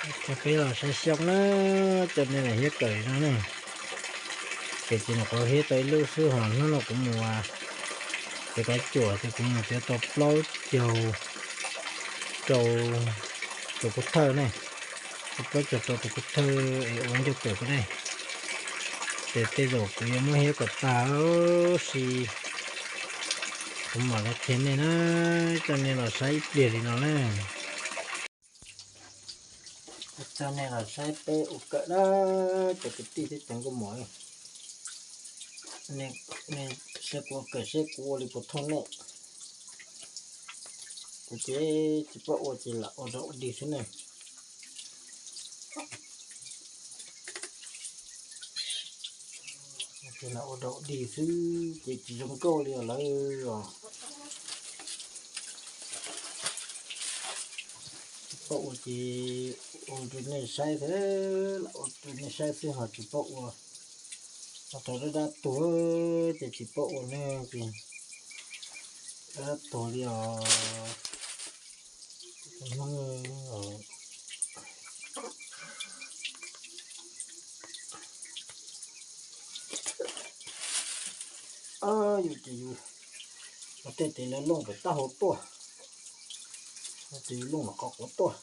Coj peb los saib xyoob na, coj nej los hiab kawm no ne. Ces ces nyuam qhuav hiab tau ib lub xwb, ho hnub no kuv mus txiav kav cuam ces kuv mus txiav tau plaub caug rau tus kub thawj ne, plaub caug rau tus kub thawj es ua ncauj kawm ko ne. Ces tej zaum kuv yuav muab hiab kom tag si, kuv mam li qhia nej na, coj nej los saib ib pliag li no na. Coj nej los saib peb ua kawm na, cov kwv tij thiab cov nkauj muam, nej saib kuv ua kawm seb kuv ua li puas thooj nej. Kuv ces tsis paub ua ces lam ua rau ua dig xwb na. Ces lam ua rau ua dig xwb ces tsis zoo nkauj li os lawv os. Tsis paub ua ces ua rau nej saib xwb, lam ua rau nej saib xwb ho tsis paub ua. Ua rau dab dab tuag ces tsis paub ua ne, ces dab dab tuag li os. Yus ces yus ua tej tes lawv looj pem taub hau tuaj, tes yus looj los qhov quav tuaj.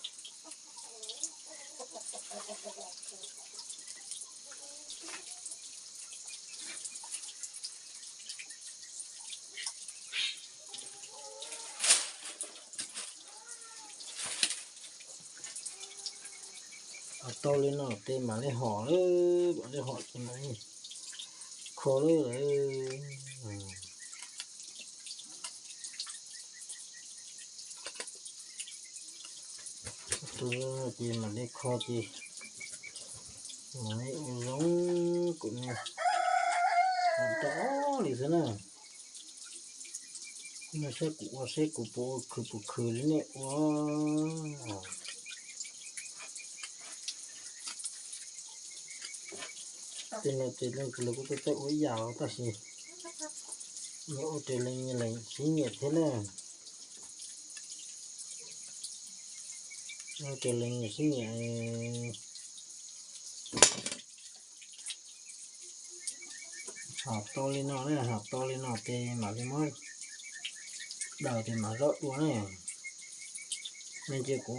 Tau li no ces mam li hom lawm, mam li hom ces mam li kho lawm. Tus ces mam li kho ces mam li ua zoo, kuv ne ua rau li xwb na. Nej saib kuv ua seb kuv puas ua khwv puas khwv li nej ua. Tej no ces leej twg los kuj tau ua ib yam tab sis nyias ua raws lees nyias sib nyiam thiab na. Ua raws lees nyias sib nyiam. Hom tau li no na, hom tau li no ces mam li muab daws ces mam zaub dua na. Nej ntsia kuv,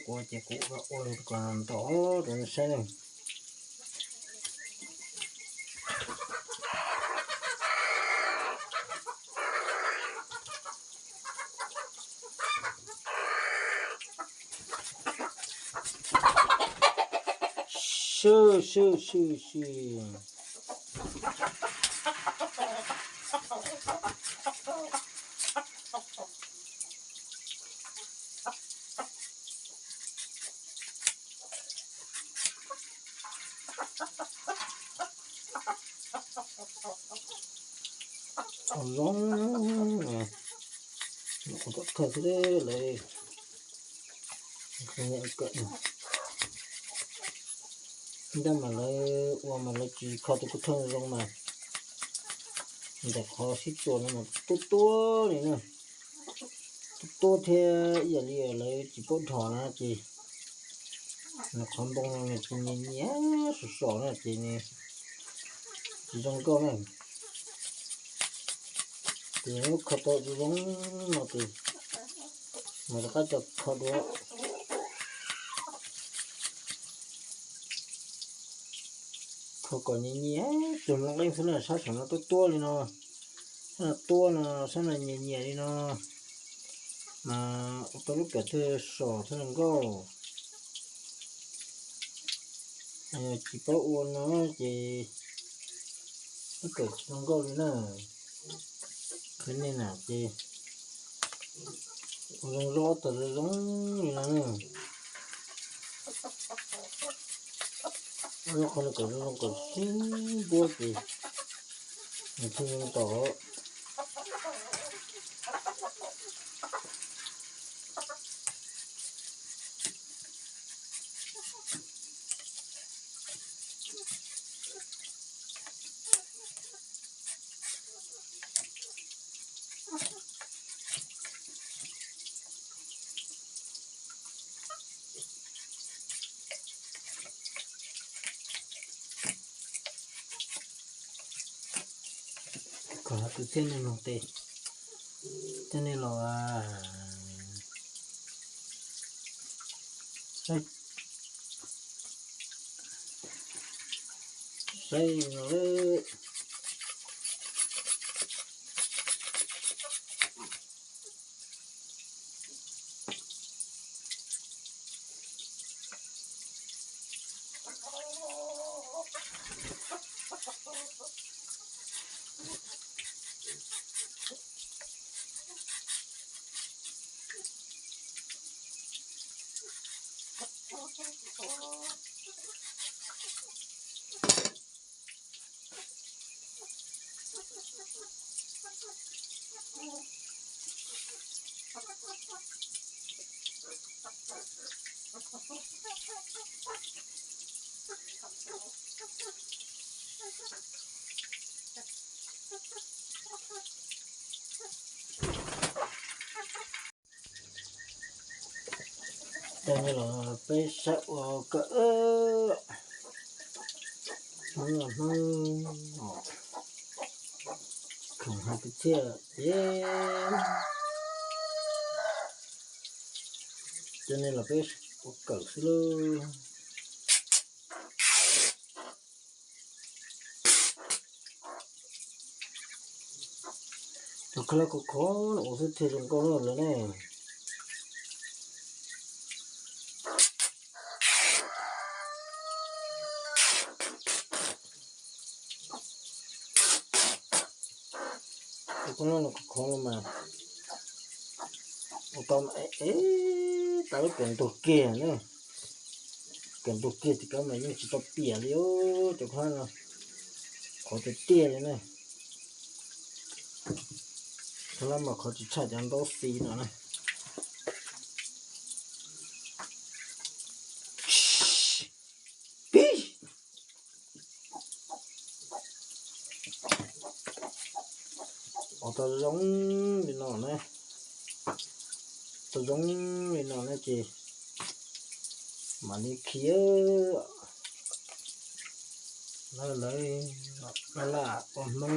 kuv ces kuv ua li kom ntau rau nej saib na. Swb swb swb swb. Zoo, kuv tau kawg xwb lawm. Ntawd mas lawv ua mas lawv tsis kho tus kub thawj zoo mas ntawm qhov sib txuas no mas tuab tuab li na, tuab tuab thiab ib yam li lawv tsis paub dhos na ces nws qhov npoo no nws tsis nyias nyias sov sov na ces nws tsis zoo nkauj na. Ces muab kho tau zoo no ces mas rov qab coj kho dua. Kho kom nyias nyias tus npoo qeej xwb na, sab saum no tuab tuab li no, sab no tuab no, sab no nyias nyias li no mas ua tau lub kawm thiaj sov thiaj zoo nkauj. Yog tsis paub ua no ces lub kawm tsis zoo nkauj li na. Qhia nej na ces ua zoo zoo tas zoo zoo li no na. Ua zoo qhov no kom zoo zoo kom sib npuab ces nws thiaj zoo tom. Tus txiaj neeg mloog tes, coj nej los saib, saib no. Coj nej los peb saib ua kawm Hmoob, Hmoob khoom hais kwv txhiaj ces coj nej los peb ua kawm xwb lauj. Tus khaub hlab khov khov no ua xwb thiaj zoo nkauj lawm ne. Tus khaub hlab no khov khov no mas ua tau mas es tas lub kawm ntug kiag na. Kawm ntug kiag ces koj mas yeej tsis tau piam li os, cov khaub hlab no khov tiag tiag li na. Khaub hlab mas khov tsis tshaj cov ntaub xi no na. Ua tau zoo li no na, tau zoo li no na ces mam li khi. Lawv, lawv, lawv lam ua Hmoob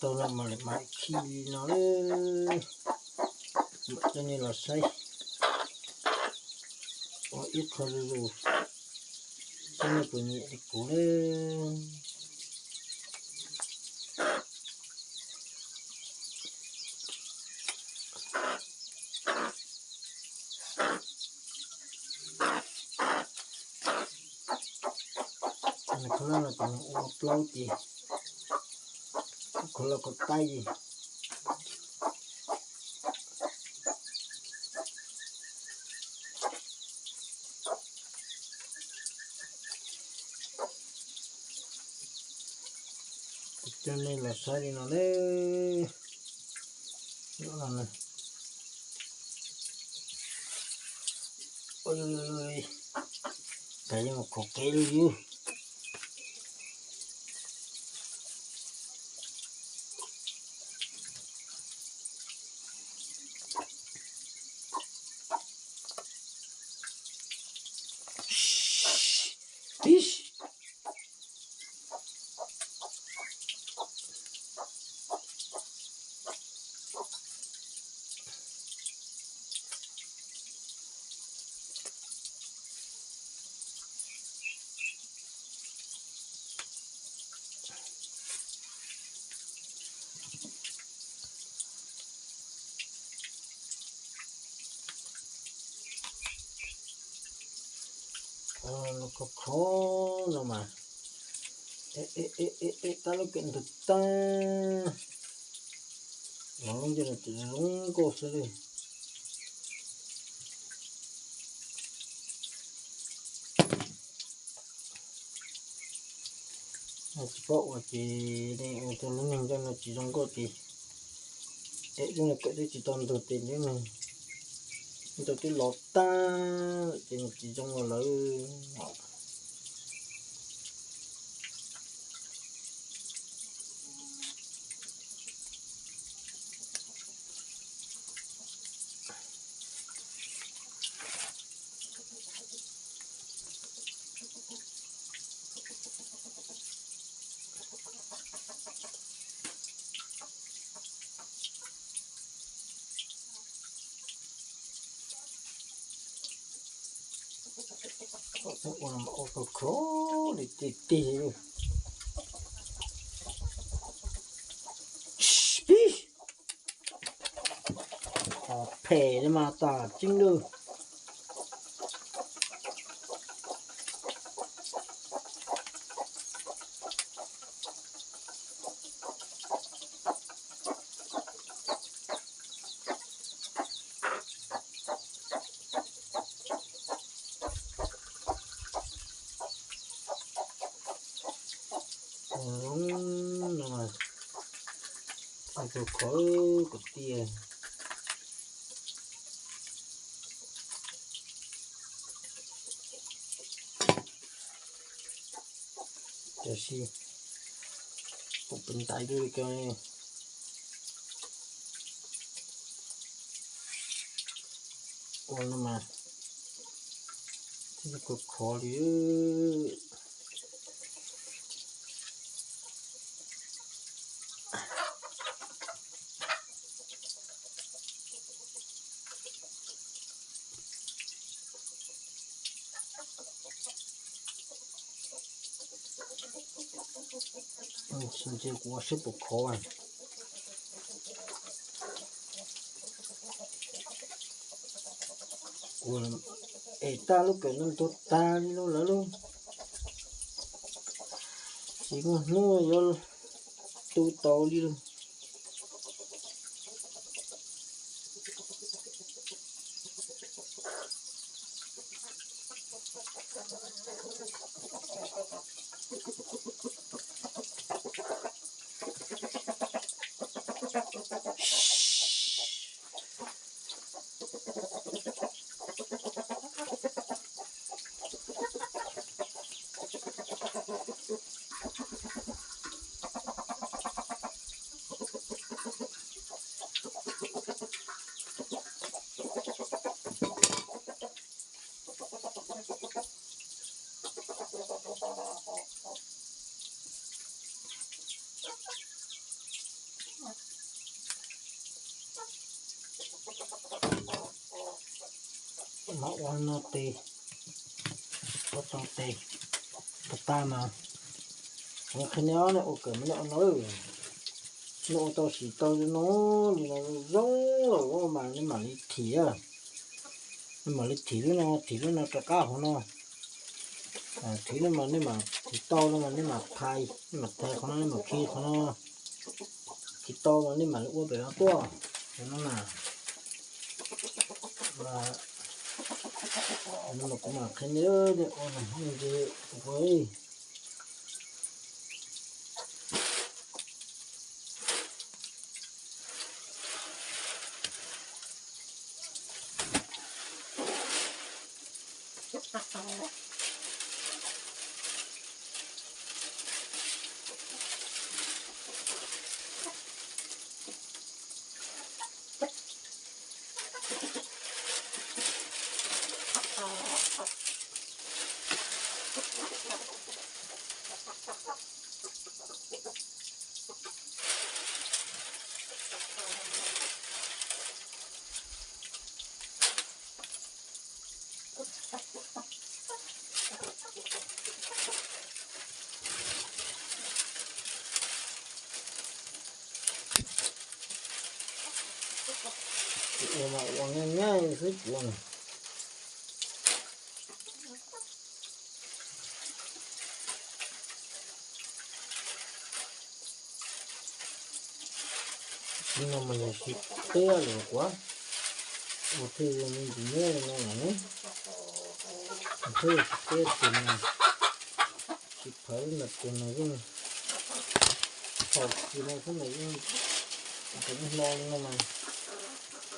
tau los mam li khi li no. Mam coj nej los saib ua ib qho zuj zus, saib nej puas nyiam li kuv na. Khaub hlab no ces nws ua plaub ces, khaub hlab ko taib ces. Coj nej los saib li no na. Cas yeej mus khov kev li yus. Khov khov no mas, tab lub kawm ntug tag, los lub ntsej no tseem zoo nkauj xwb li. Tsis paub ua ces ua rau lub neej nyob no tsis zoo nkauj ces, es lub no kawm twb tsis tau ntug ces lub neej nyob twb los tag ces nws tsis zoo ua lawm. Ua, ua khov khov li tiag tiag li. Pib, phem li mas tas tseeb lawm. Ua zoo no mas, khov khov kwv tij. Tiam sis kuv pes ntais dua li ko. Ua no mas, khov khov li. Sim ntsia kuv ua saib puas khov. Kuv es tag lub kawm no tuag tag li lawm lauj. Tsis muaj hnub yuav tu tau li lauj. Mas ua no tes, ua tau tes, tag tag mas, qhia nej ua kawm mas nej ua no, nej ua tau sim tau zoo no, li no zoo lawm mas nej mam li thim, nej mam li thim lub no, thim lub no rov qab hauv no. Thim no mas nej mam thim tau no mas nej mam thais, nej mam thais qhov no, nej mam khi qhov no, khi tau no nej mam li ua pem no tuaj. No mas kuv mam qhia nej, nej ua no ntsis ua. Ua mas ua nyab nyab xwb kuv. Tsis no mas yog tsis qia lawm kuv, ua thiaj li ntsis nyob li no lawm ne. Thiaj tsis qia tus no, tsis phawv ntawm tus no yeej, thaum tsis no xwb mas yeej, tus hlo li no mas,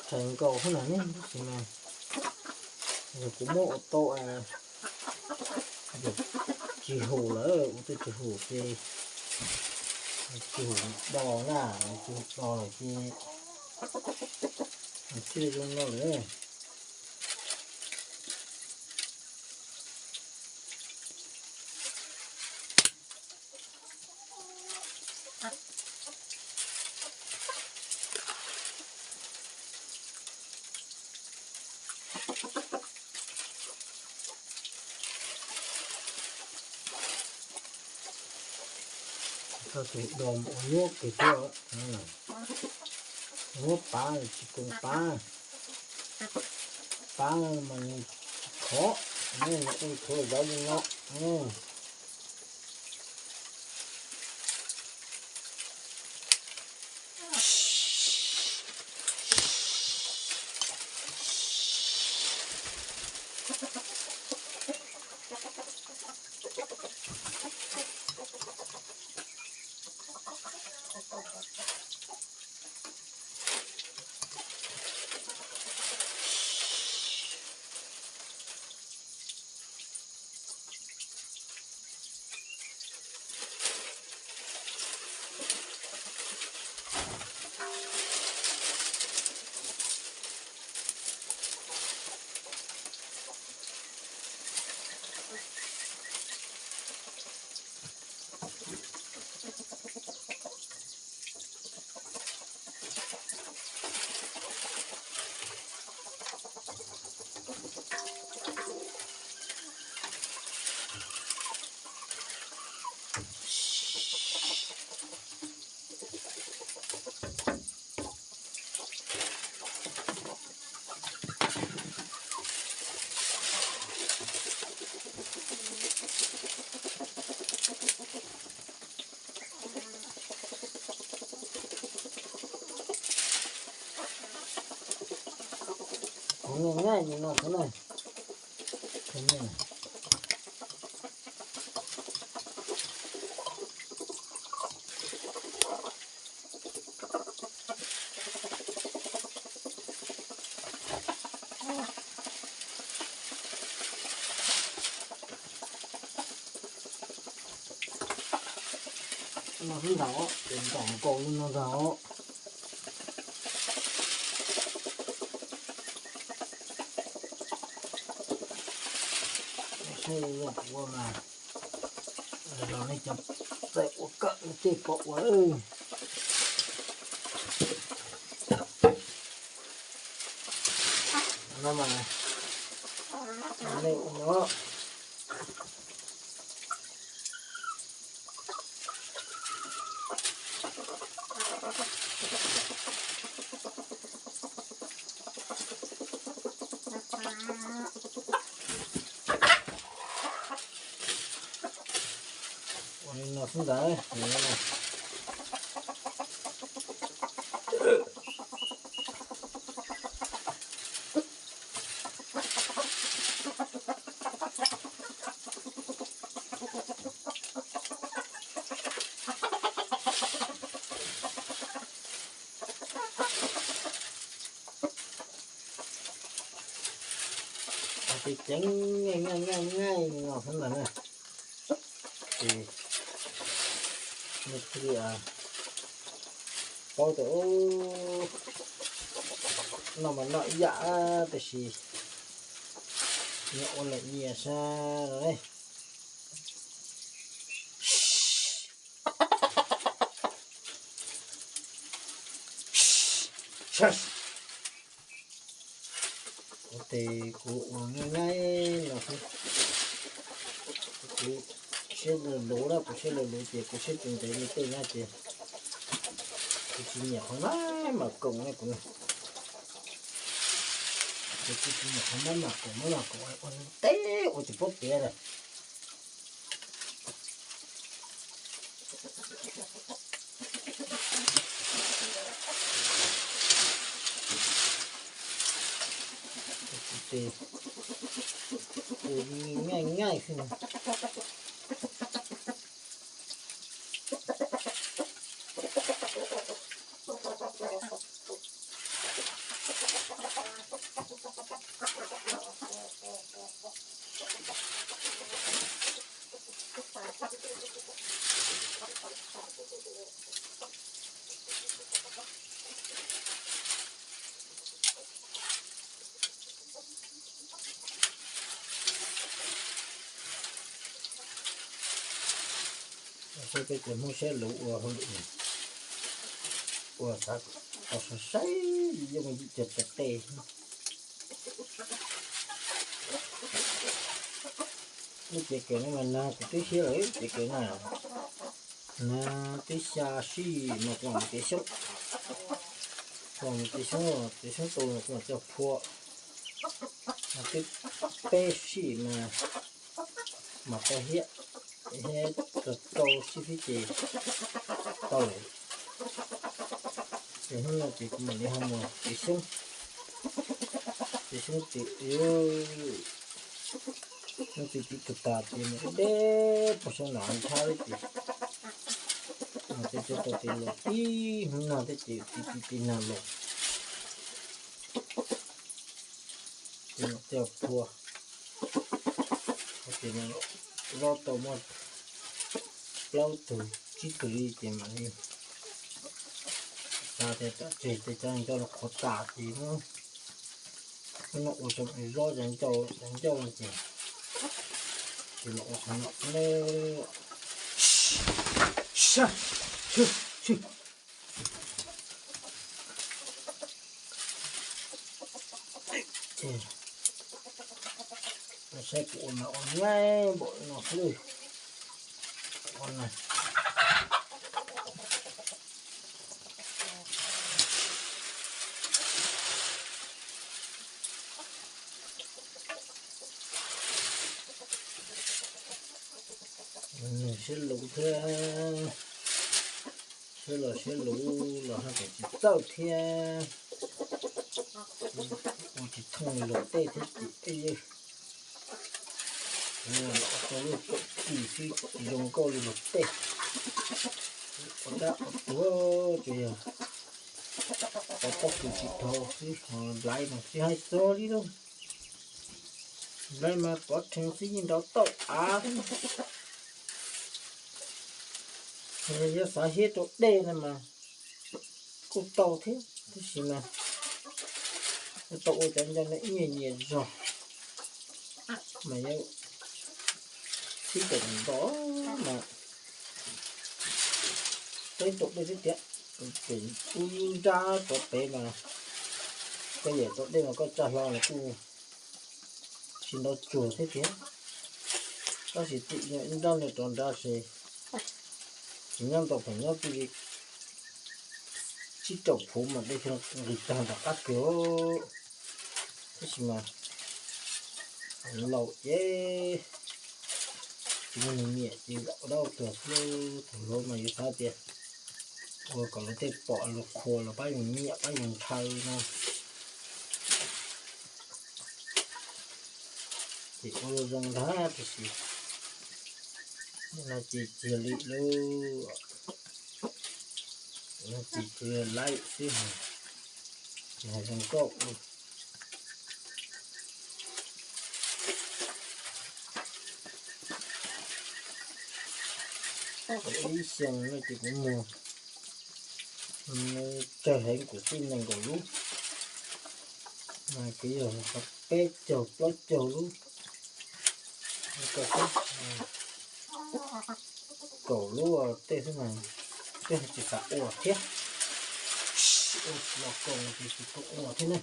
tshais nkaus xwb na ne, tab sis mas yog kuv muab ua tau, tsis hum lawm, ua tej tsis hum ces, tsis hum do na, tsis hum do lawm ces thiaj zoo no lawm. Tus dos mus ua nyuab kiag thiab. Nyuab pab tsis koom pab, pab mas nws khov, nws ua khuav zov li no. Kuv nyob nyob no xwb na. No xwb ntag, ces ntaus nkaus li no ntag. Saib zoo ua mas los nej cov txawj ua kawm nej thiaj pom ua. No mas nej ua no. Ua li no xwb ntag. Ces ceev nyob nyob nyob no xwb ntag na. Ces nej thiaj li paub tias noj mas noj ib yam, tiam sis nyias ua lawm nyias sab no. Ua tes kuv ua nyaib nyaib no xwb. Kuv siab luv luv na, kuv siab luv luv ces kuv siab tsis ntev li tej na ces kuv tsis nyiam qhov maj mam koom na kuv. Ces kuv tsis nyiam qhov maj mam koom maj mam koom ua teb ua tsis paub tiav lawm. Ces ua nyaib nyaib xwb no. Saib peb cov Hmoob siab luv ua hauj lwm, ua xav tau saib saib yooj yim cov txawv tej. Lub cev kawm no mas nag kuv twb siab lawm, cev kawm no. Na, twb xya sij mas kuv mam mus txiav xyoob. Kuv mam mus txiav xyoob, txiav xyoob tau mas kuv mam coj phua. Twb peb sij mas mam tau hiab, hiab rau rau sib fib ces tau lawm. Ces hnub no ces kuv mam li ho mus txiav xyoob, txiav xyoob txiav, xyoob txiav txiv tug tas ces mus deb puag saum no ntshab ces txiav txiav tau ces los tib hnub no thiab ces txiav txiav txiav no los ces mam coj phua. Ces lob tau muaj plaub tug tsib tug li ces mam li xav tias tsam tseg tej cov ncauj no qhuav tas ces hnub no ua cov zob cov ncauj no ces, ces los ua qhov no. Saib kuv ua mas ua nyab npaum no xwb. Siab luv thiab, siab los siab luv los haj tseem tsis txawj thiab. Ua tsis thooj luag tej thiab ces los tau lub kaum kis xwb tsis zoo nkauj li luag tej. Ua dab ua tuag tsuas yog ua pob kws tsis dhau xwb ho nplaiv mas tsis hais txog li lauj. Nplaiv mas pov rhees xwb yeej nrov tauj av thiab. Yog xav hiab rau dej no mas kuj tau thiab, tab sis mas tau ua cov ncauj no ib nyias nyias zog mas yog sib koom nrov mas peb tau dej xwb tiag. Ces ub nrab rov pem mas koj yam rau dej mas koj tsa hlo los kuj tsis nrov tsuag thiab tiag. Tab sis tim ib nrab no rov nrad ces tsis nyob ntau pheem nyob twj li tsib rau phuv mas dej thiaj nqis tag nram qab kiag. Tab sis mas laus ces tsis muaj nyiam ces ua dab ua tuag xwb. Thaum hluas mas yus xav tias ua kom luag tej pom luag qhuas los pab yus nyiam pab yus ntshaw no. Ces ua zoo ntag tiam sis no ces tsis yog li lauj. No ces tsis yog laib xwb, tsis hais zoo nkauj. Ib xyoo no ces kuv muag tsawg heev, kuv txij nees nkaum lub, kuv yog peb caug plaub caug lub, kaum lub tej xwb mas twb tsis xav ua thiab. Ua los koom ces tsis tau ua thiab ne.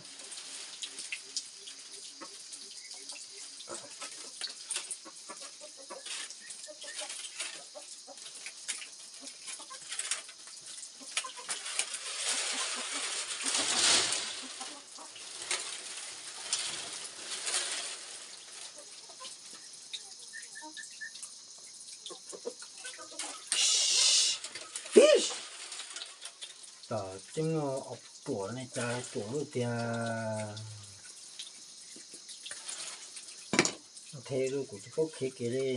Tam tseeb os, ruam ne cas ruam lub tiag. Qheb lub kuv tsis paub qheb kiag li.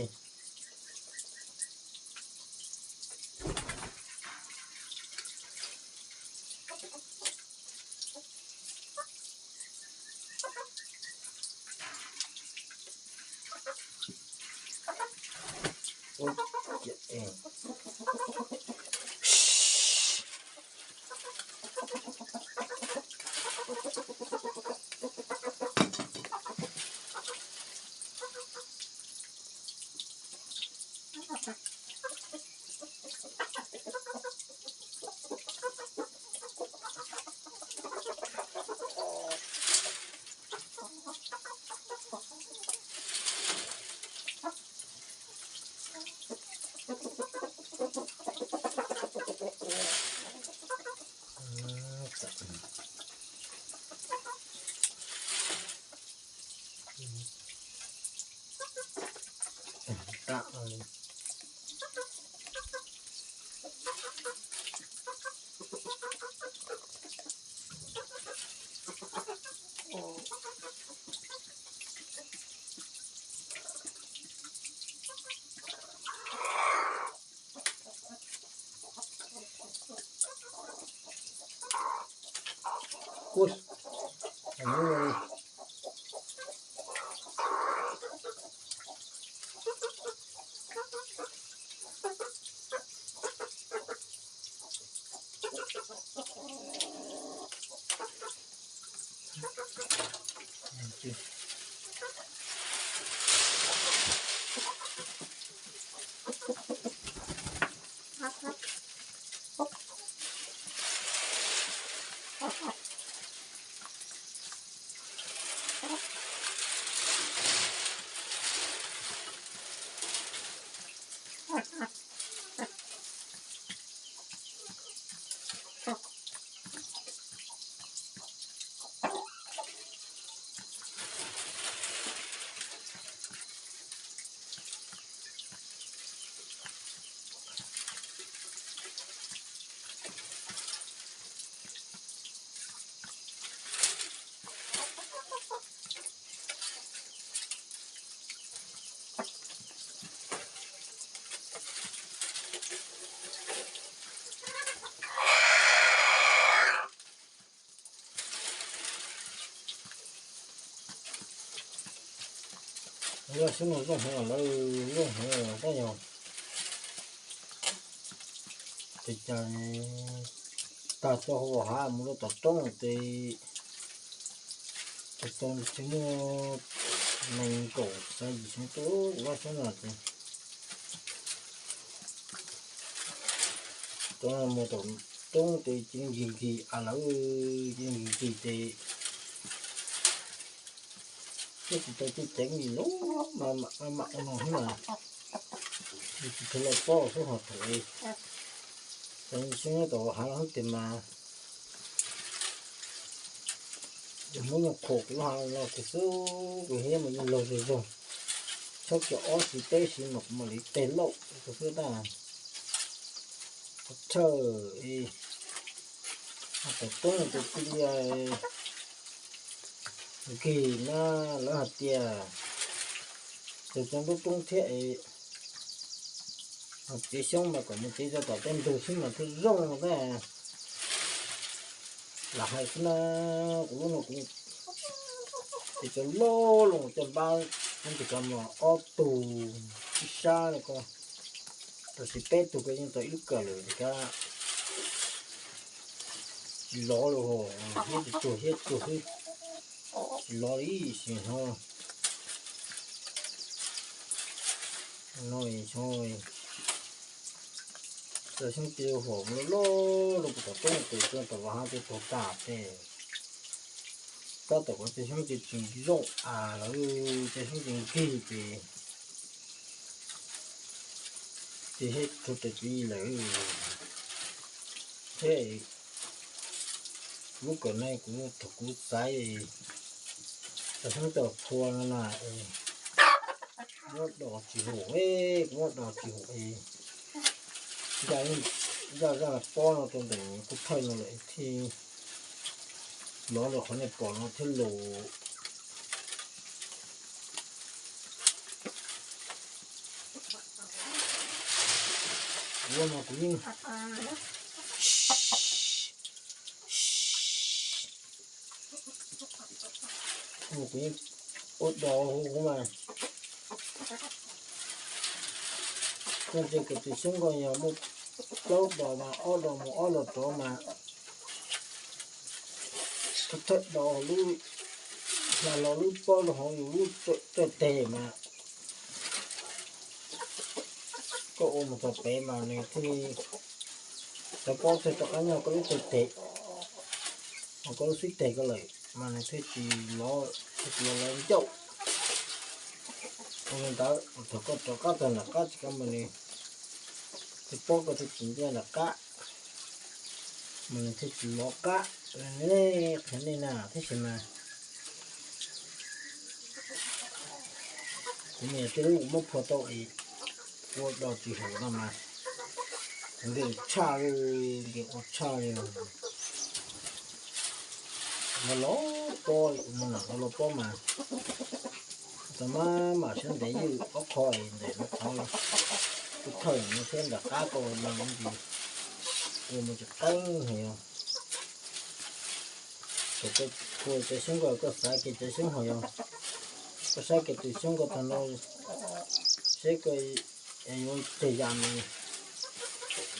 Lub sib no zoo heev lawm, zoo heev lawm, tab yog tes cas tag txoj hauv hav mus rau tom roob ces tes tau tsis muaj nees nkaum xya yim xyoo tuaj lub sib no ces tau mus tom roob ces cia li nkig nkig a lawm, cia li nkig nkig ces twb tsis tau coj ceev li lub mam mam no xwb mas, tsis tau los pab xwb ho thaum tau xyoob tom hav los xwb ces mas muab nyuag qhuam kuv lub hav no kuv xub kuv hiab mas yeej laug zog zog, txhob kiag ob xis peb xis mas kuv mam li teg lauj kuv xub tag. Thawj, tom roob ces cia li nkig na, lawv hais tias tus tau nruab roob thiab es txiav xyoob mas kom mus txiav rau tom tej ntug xwb mas thiaj zoo na. Lam hais xwb na, kuv lub no kuv ces cov loj los tej npab, kuv tus kav mom ob tug ib sab li ko, tab sis peb tug ko yeej tau ib lub kawm lawm ces kav tsis lov li ho, hiab tsis tuag hiab tuag xwb, tsis lov li ib sim ho. No xyoo, txawm xyoob cia li huam loj loj rau puag tom roob tes rau tom vaj hav ces tuag tas ces tab tom ko ces xyoob ces tsis zoo a lawm, ces xyoob ces nkig ces ces thiaj tau tes txiv lawm. Thiab lub kawm no kuv thaum kuv xaiv tau xyoob tau phua no na, kuv muab do tsis hum, kuv muab do tsis hum, zaj zaj pob no rau ntawm kuv thawj no lawm thiaj lov rau qhov nej pom no thiab los. Ua no kuv yeej, kuv yeej ua do hu kuv mas, koj ntsia kuv tus xyoob ko yog muaj plaub do mas ob do mus ob do rov mas thawj do lub, hla los lub pob rau hauv yus lub tawj teg mas koj ua mus txog pem mas nws thiaj li, cov pob thiaj rov qab nyob koj lub tawj teg, ho koj lub xib teg ko lawm mas nws thiaj tsis lov, thiaj tsis lov ncauj. Ua li ntawd thaum koj rov qab txog nram qab tsis kab mas nws, cov pob koj thiaj tsis nce nram qab, mas nws thiaj tsis lov qab. Nej qhia nej na, tab sis mas kuv niam tej lub kuv muab phua tau es ua do tsis haum no mas, nkees tshaj li, nkees ua tshaj li. Los los pob, kuv mus los los pob mas, tau maj mam siab ntev ywj ob qho es ntev lawm qhov, kuv thawj no thiab nram qab ko mas ntsis ua mus tsis qeeb heev os. Koj, koj cov xyoob ko koj xav kiag cov xyoob ho yog, koj saib kiag tus xyoob ko tag nrho, seb koj yuav tseg yam mas,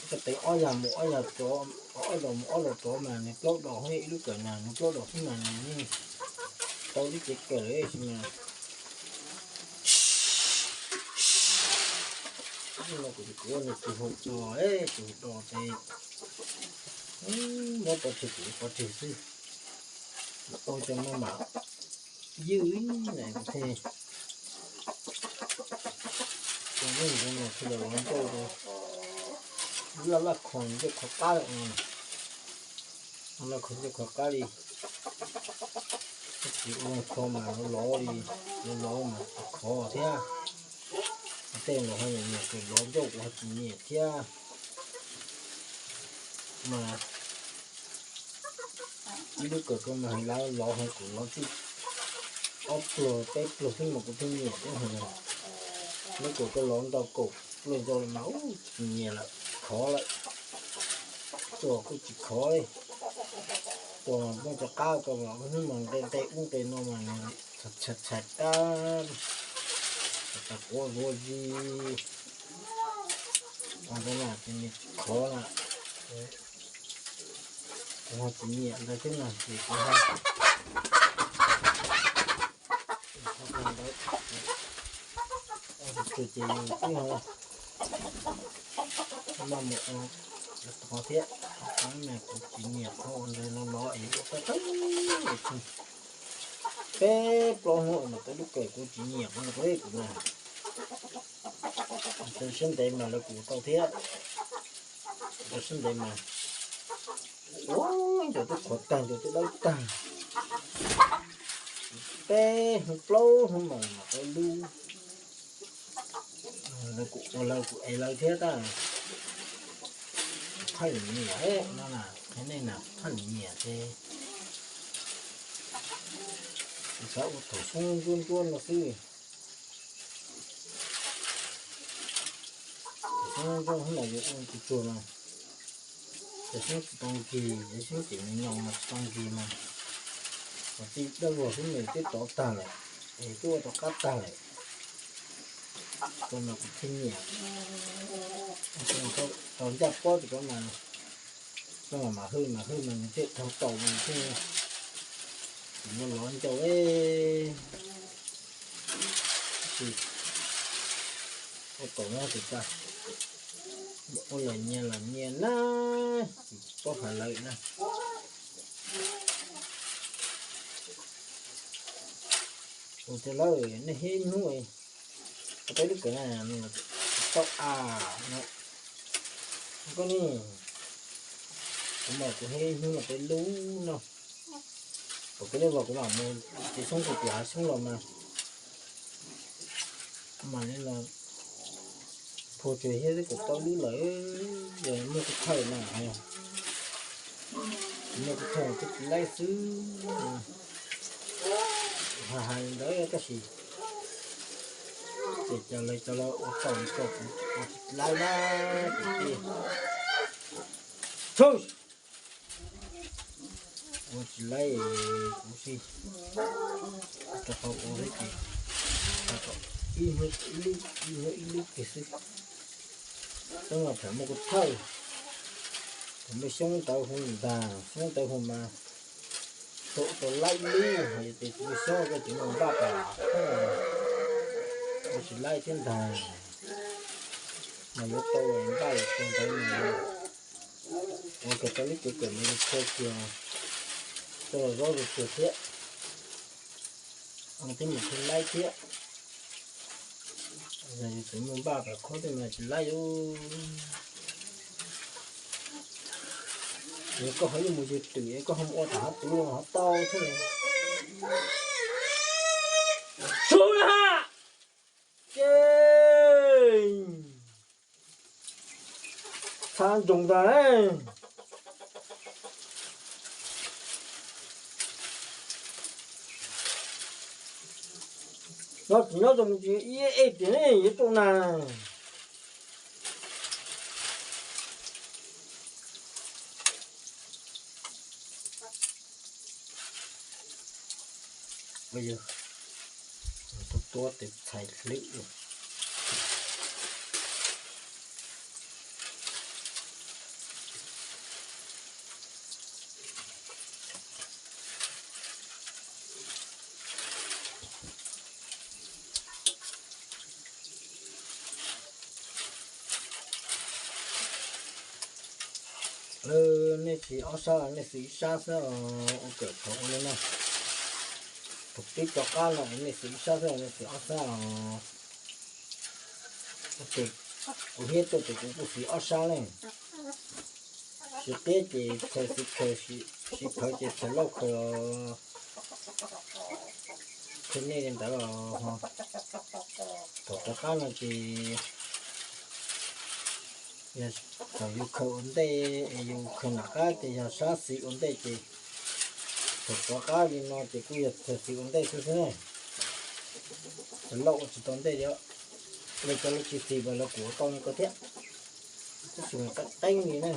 koj tev ob yam mus ob yam rov, ob dos mus ob dos rov mas nws plaub dos, ib lub kawm na nws plaub dos xwb mas nws yeej tau ib cev kawm lawm sis mas. Kuv, kuv ua nws tus hau dos, tus hau dos ces muab pov tseg, kuv pov tseg xwb. Ua cov no mam ywj ib na kuv thiaj, ua ib ntawd no thiaj los los ncauj rau, laj laj kho ncauj qhov qab lawm no, laj kho ncauj qhov qab li. Tab sis ua kho mas lov lov li, lov lov mas tsis khov thiab. Tej los ho nyiam nyiam kawm lov ncauj kuv ho tsis nyiam thiab. Mas ib lub kawm ko mas lawv lov heev, kuv lov txij ob pluag peb pluag xwb mas kuv thiaj nyiam thiab. Lub kawm ko lov ntau kaum pluag ntau mas ub tsis nyiam lawm, khov lawm. Tuaj kuj tsis khov li. Tuaj muaj cov qab ko los hnub mas nqe nqe ub nqe no mas nws txhais txhais kab, tas quav zuav zis. Ua ntawd na ces nws tsis khov na. Kuv ho tsis nyiam ntawd thiab no ces kuv ho ntawd, ces yus twb ho maj mus ua tod thiab. Tab mas kuv tsis nyiam qhov ua ntawd no los es ua tau tau peb plaub hnub mas tau lub kawm, kuv tsis nyiam qhov no rau kuv na. Tau siab ntev mas lawv kuj tau thiab, tau siab ntev mas ua ncauj twb qhuav tag, ncauj twb dawb tag. Peb hnub plaub hnub mas mam tau lub. Lawv kuj ua lawv kuj ev lawv thiab tab. Thawj nyiam no na, qhia nej na, thawj nyiam ces xav ua thaum xyoob ntsuab ntsuab no xwb. Xyoob ntsuab hnub no yuav ua tsuag tsuag no, ces xyoob tsis tau nkig, ces xyoob tseem me nyuam mas tsis tau nkig mas, kom tij dawb vog xwb nws twb rov tag lawm, es twb ua rov qab tag lawm. Koj no kuv thiaj nyiam. Tau ncaj pob tim ko mas, koj mam hwj mam hwj mas nws thiaj dhau taus mas thiaj, kuv muab lov ncauj es ua taus no ces tag, ua lawm nyias lawm nyias na, tsis paub hais lawm na. Ua tias lawv nej hiab ib hnub, peb lub kawm na, tau a no, koj ne, kuv mas kuv hiab ib hnub los peb lub no, kom peb lub los kuv mam mus txiav xyoob, kuv txiav hav xyoob los mas, mam li los phua tsuag thiab kom tau lub lawm, yog muaj kuv thawj na, muaj kuv thawj kuv tsis laib xwb. Hais hais li ntawd tab sis ces cas lawv cov los ua tau li ko kuv ua tsis laib na, kuv tij ua tsis laib kuv si, rau qhov kuv thiab ces ib hnub ib lub, ib hnub ib lub kiag xwb. Xyoob los thaum muaj kuv thawj, thaum muaj xyoob ntawd hu ntag, xyoob ntawd hu mas tau tau laib lub, yog tias kuv xyoob koj tsis muaj npaj pas, ua tsis laib thiab ntag, mas yuav tau npaj los tau ntawd mas ua kiag tau lub cuv kawm mas yus phua kiag, tau los zaub rau kiag thiab, twb mus hu laib thiab. Yog yus tseem muaj npaj pas khob tej mas tsis laib yus. Koj ho yuav mus yug twm, koj ho mus ua tom hav tuv ho tau thiab. Sub ha! Ces txha ntsoos tas. Nyob tsis nyob zoo tsis ib ej tias ne yuav tuaj na. Ua yog tus tuab tes txhais hlwb. Nej siv ob sab, nej siv ib sab xwb os, ua kawm thaum ua li no. Thaum pib rov qab no nej siv ib sab xwb, nej siv ob sab os. Ces kuv hiab tuaj ces kuv kuj siv ob sab ne. Siv qib ces txhais xis khaws, siv phawv ces txhais lauj khaws. Qhia nej li ntawd los ho. Thaum rov qab no ces yog thaum yus khaws ua ntej es yus khaws nram qab ces yog sab xis ua ntej ces thaum rov qab li no ces kuj yog txhais xis ua ntej xwb xwb ne. Cov lauj ua tsis tau ntej li, lawv cov lawv tsis xis mas lawv kuj ua tau li ko thiab. Tab sis mas qeeb qeeb li na.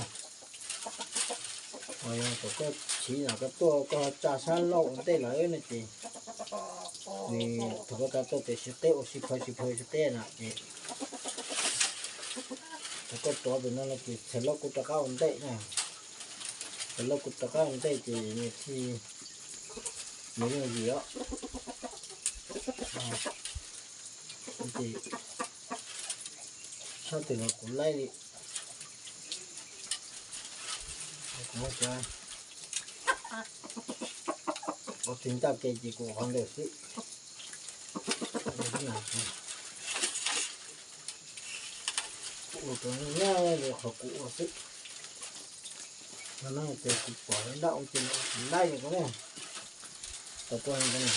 Ho yog thaum koj chiv no koj tuaj koj ho tsa sab lauj ua ntej lawm no ces nws thaum koj tsa tuaj ces siv qib ua siv phawv siv phawv siv qib na ces thaum koj rov pem no no ces txhais lauj kuj rov qab ua ntej na. Txhais lauj kuj rov qab ua ntej ces nws thiaj nws yooj yim os. Ces sab twg los kuv laib li. Kuv muab cov ua tsis ncaj kev ces kuv ua qhov ntawd xwb. Kuv ua rau nyab li qhov kuv ua xwb. No no ces kuv pom lawv nrab ua ces kuv laib li ko ne. Tau tuaj li ko ne.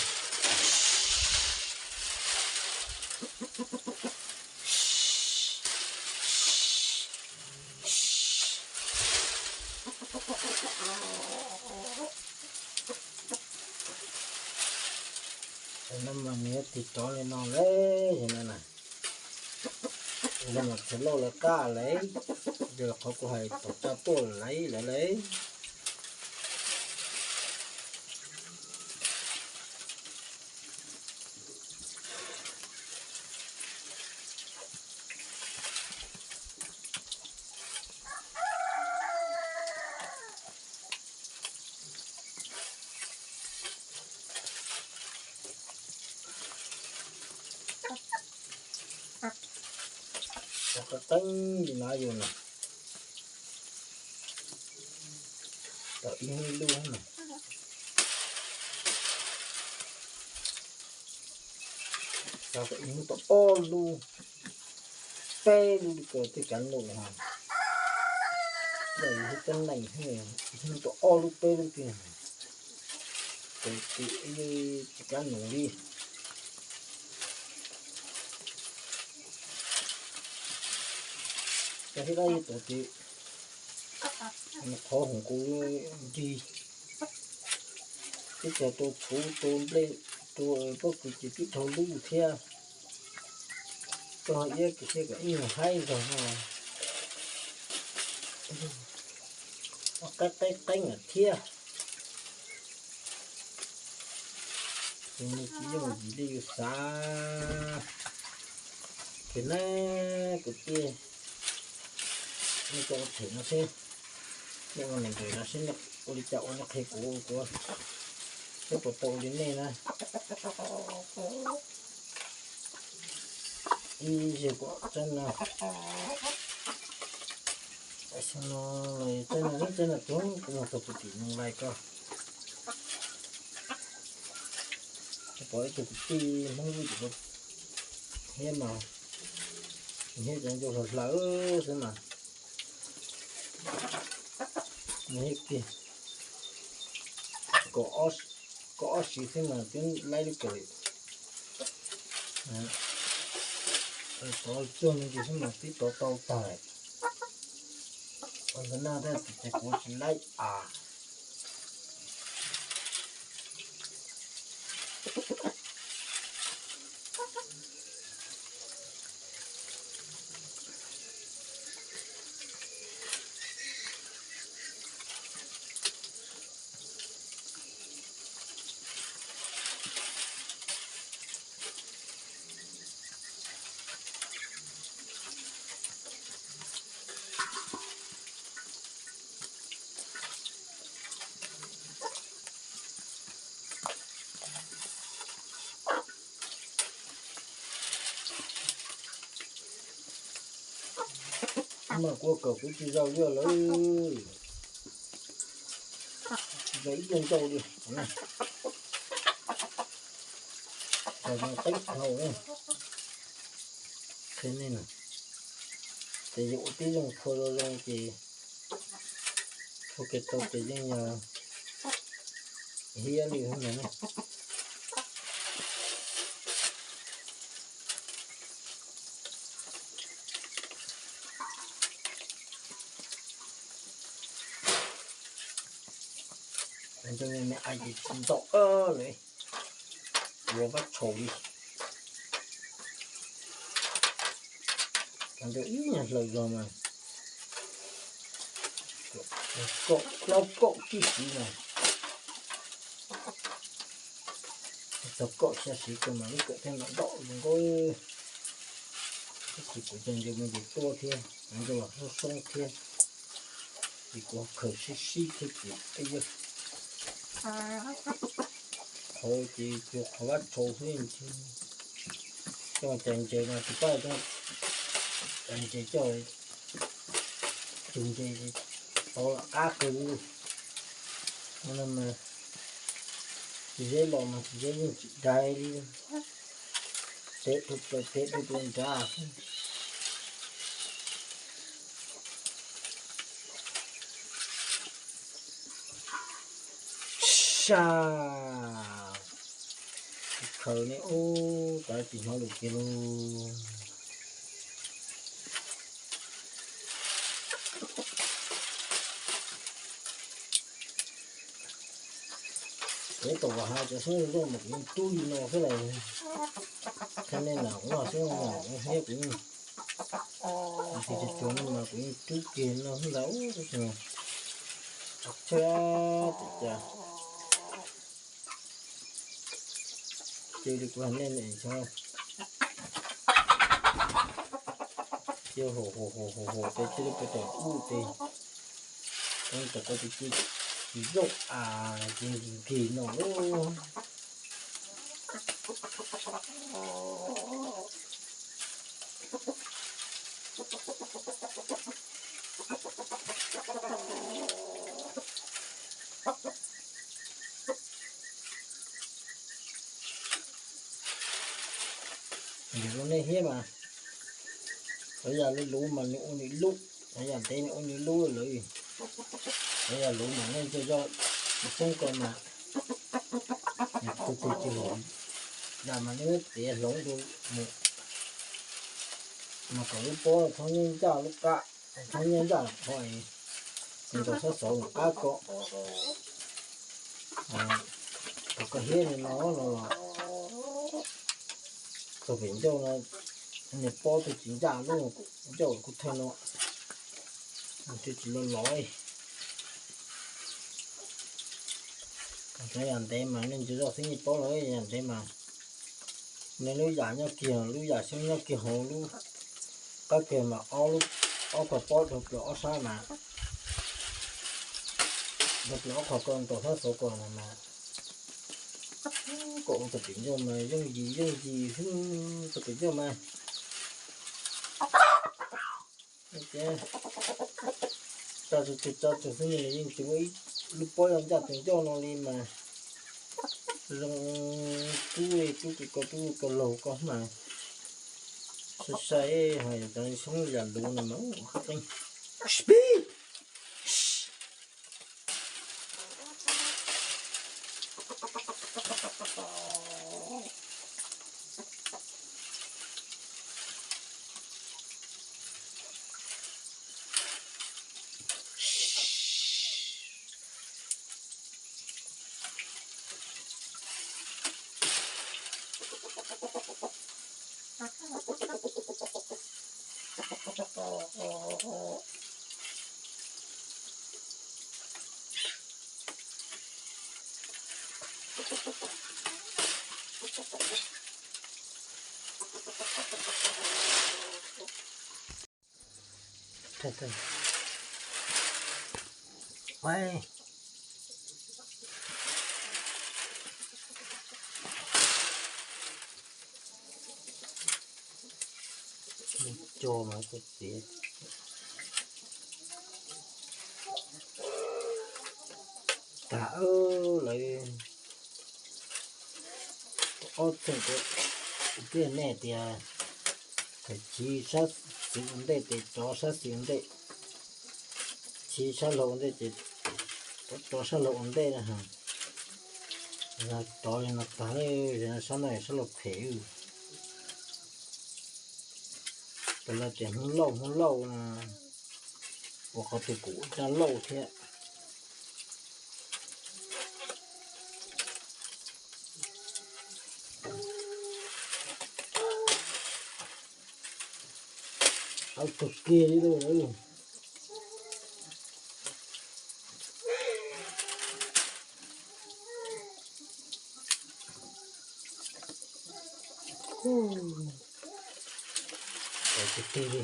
No mas nws yuav tig rov li no lauj, no mas txhais lauj lawv qab lauj, yog qhov kuv hais thaum tsa tuaj lawm lawm lauj. Qeeb qeeb li no yus na, tau ib hnub lub na. Xav kom ib hnub tau ob lub, peb lub li ko thiaj kav num ha. Yog yus hu teeb neeg ib hnub tau ob lub peb lub tiag, ces tsis kav num li. Cov thiab dab yus tau ces qhov hum kuv nrig, twb txog tua txhuv tua nplej tua pob kws ces twb dhau lub thiab. Tuaj ho iab kiag thiab kom ib nyuag haib zog no. Qeeb qeeb qeeb lawm thiab. Ces nws tsis yooj yim li yus xav. Ces na, kwv tij, nej coj ua them no seb, nej ua neeg no seb nej ua li cas ua, nej qhia kuv ua kuv seb puas tau ua li nej na. Ib zeg kuv txeeb no, txeeb no, txeeb no tus kuv mus tau puag tim Moos Lais ko. Pom ib tug kwv tij Hmoob Vwj tim ko, hiab mas, hiab cov ncauj hlaws hlaws xwb mas. Nws kiag kaum ob siv xwb mas twb laib lub kawm li. Tov cuag me ntsis xwb mas twb tov tau tag. Ua ntawd na, tab sis kuv tsis laib as. Mas kuv kawm kuv tsis zaum yuav lawm. Tsis zaum ib tug ncauj li. Tau no teeb dhau. Qhia nej na, ces yus ua tib zoo phua zoo zoo ces phua kev tau ces yeej yog hiab li ntag na. Cov me me ais ces tsis ntau lawm, ua vab tshau li. Cov ntawd ib nyuag hlaws zog mas kaum plaub kaum tsib siv mas, txog kaum xya siv kawg mas lub kawm thiaj ntom ntom zoo nkauj. Tab sis kuv cov ntses me ntsis tuaj thiab, ntses los soob soob thiab, ces kuv khaws sib sib thiab ces peb yog qhov ces tsuas qhov vab tshau xwb. Coj cov ntses mas tus pab coj cov ntses coj, tus ntses tau qab kawg li. Tsis zeb los mas tsis zeb yeej tsis dai li. Tev rau plaws tev rau plaws nrad xwb. Sas, khaws ne ub, kav tsis hnov lus kiag lauj. Peb tom vam hais cov xyoob zoo mas kuv yeej rub li no xwb las. Qhia nej na, kuv xyoob zoo mas kuv yeej, kuv yeej, kuv tsis cuag nej mas kuv yeej rub kiag no xwb ntag. Ub, txhob txhawj, tsis cas. Cia li kuv hais nej ne, cia haum haum haum haum ces cia li pem tom ub ces, tom ko ces cia tsis zaum as, ces nkig nkig no lauj. Yog zoo nej thiab mas, qhov yam luv mas nws ua nws lub, qhov yam ntev nws ua nws lub lawm. Qhov yam luv mas nej ntsia zoj, tus poob ko mas nws tus tus tsis haum, yam mas nej muab tiav hloov rau mus, mas kom lub pob txhob nyob ncaj lub qab, txhob nyob ncaj qhov es ntaus sab xauv nws qab ko. Thaum koj hiab li no no los txog pem ncauj no, nws pob twb tsis ncaj lub ncauj kuv thawj no, twb tsis los los. Cov yam ntev mas nej ntsia zoj xwb yeej paub lawm, yam ntev mas nej lub yam nyob kiag, lub yam xyoob nyob kiag hauv lub qab kiag mas ob lub, ob qho pob dhau plaws ob sab mas, dhau plaws ob qho ko ntaus sab xauv ko no mas, kom ua txog pem ncauj mas yooj yim yooj yim xwb, txog pem ncauj mas. Tsa tsa tsa tsa xwb, yeej tsis muaj ib lub pob yog ncaj tus ncauj no li mas zoo rub li rub kis ko rub ko laug ko mas. Sai sai, ho yog cov xyoob yam luv no mas qhov tseeb. Cua mas kuv txiav tag lawv ob txheej. Kuv tij nej tias chiv sab xis ua ntej ces rov sab xis ua ntej, chiv sab laug ua ntej ces rov sab laug ua ntej na. Rov li no tag, sab no sab laug phem. Tus lawv tias Hmoob Lauj, Hmoob Lauj no, ua qhov twg kuj ua rab lauj thiab. Au, tug kiag li lawm. Tau tiag tiag li.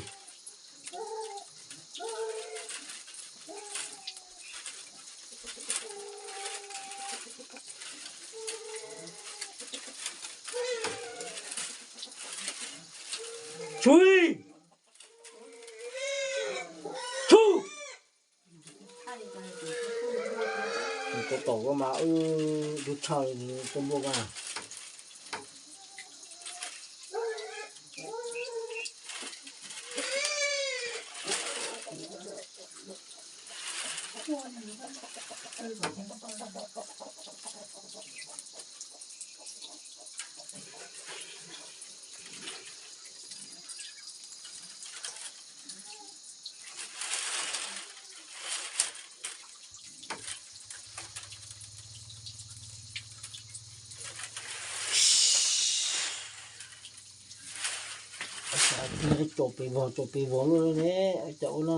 Tsui! Tsui! Tus tau koj mas wb dub tshaj li tus npua koj. Tso pes vog, tso pes vog luaj ne, cov ua no.